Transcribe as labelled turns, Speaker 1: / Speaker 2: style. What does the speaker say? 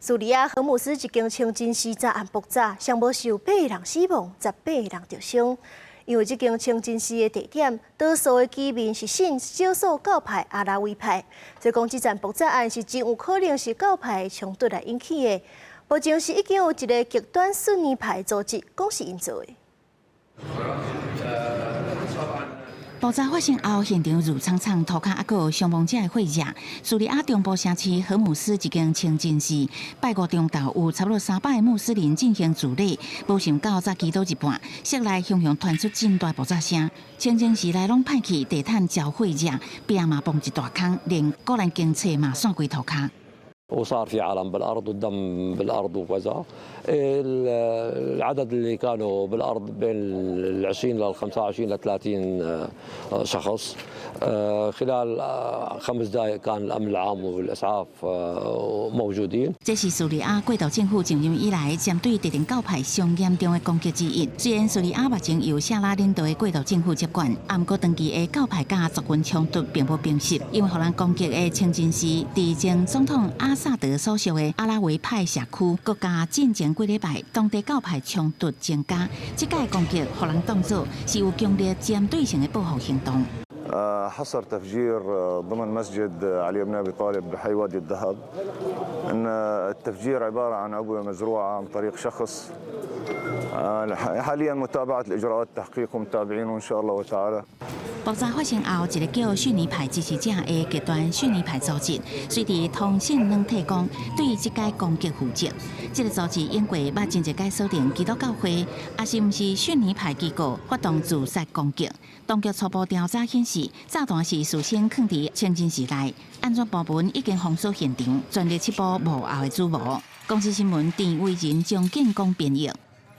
Speaker 1: 敘利亞荷姆斯一間清真寺昨暗爆炸，上無是有八个人死亡，18個人著傷。因為這間清真寺的地點，多數的居民是信少數教派阿拉維派，所以講這場爆炸案是真有可能是教派的衝突來引起的。目前是已經有一個極端遜尼派組織講是𪜶做的。
Speaker 2: 爆炸發生後，現場霧蒼蒼，塗跤猶閣有傷亡者的血跡。敘利亞中部城市荷姆斯一間清真寺，拜五中晝有差不多300個穆斯林進行主禮，無想到才祈禱一半，室內雄雄傳出真大爆炸聲，清真寺內攏歹去，地毯焦火熱，壁嘛崩一大空，連古蘭經冊嘛散規塗跤。
Speaker 3: وصار في عالم بالارض والدم بالارض وكذا. العدد اللي كانوا بالارض بين ال 20 لل 25 ل 30 شخص. خلال 5 دقائق كان الامن العام والاسعاف موجودين.
Speaker 2: 這是敘利亞過渡政府上任以來，針對特定教派上嚴重的攻擊之一。雖然敘利亞目前由沙拉領導的過渡政府接管，毋過長期的教派佮族群衝突並無平息。因為予人攻擊的清真寺，佇前總統阿薩德所屬的阿拉維派社區，國家進前幾禮拜，當地教派衝突增加。這擺攻擊予人當作是有強烈針對性的報復行動。
Speaker 4: حصل تفجير ضمن مسجد علي بن ابي طالب بحي وادي الذهب. ان التفجير عباره عن عبوه مزروعه عن طريق شخص. حاليا متابعه الاجراءات التحقيق ومتابعينه ان شاء الله وتعالى.
Speaker 2: 爆炸發生後，一個叫遜尼派支持者的極端遜尼派組織，隨佇通訊軟體講對這擺攻擊負責。這個組織經過捌真濟擺鎖定基督教會，抑是毋是遜尼派機構發動自殺攻擊。當局初步調查顯示，炸彈是事先囥佇清真寺內，安全部門已經封鎖現場，全力緝捕幕後的主謀。公視新聞鄭偉仁、張建光編譯。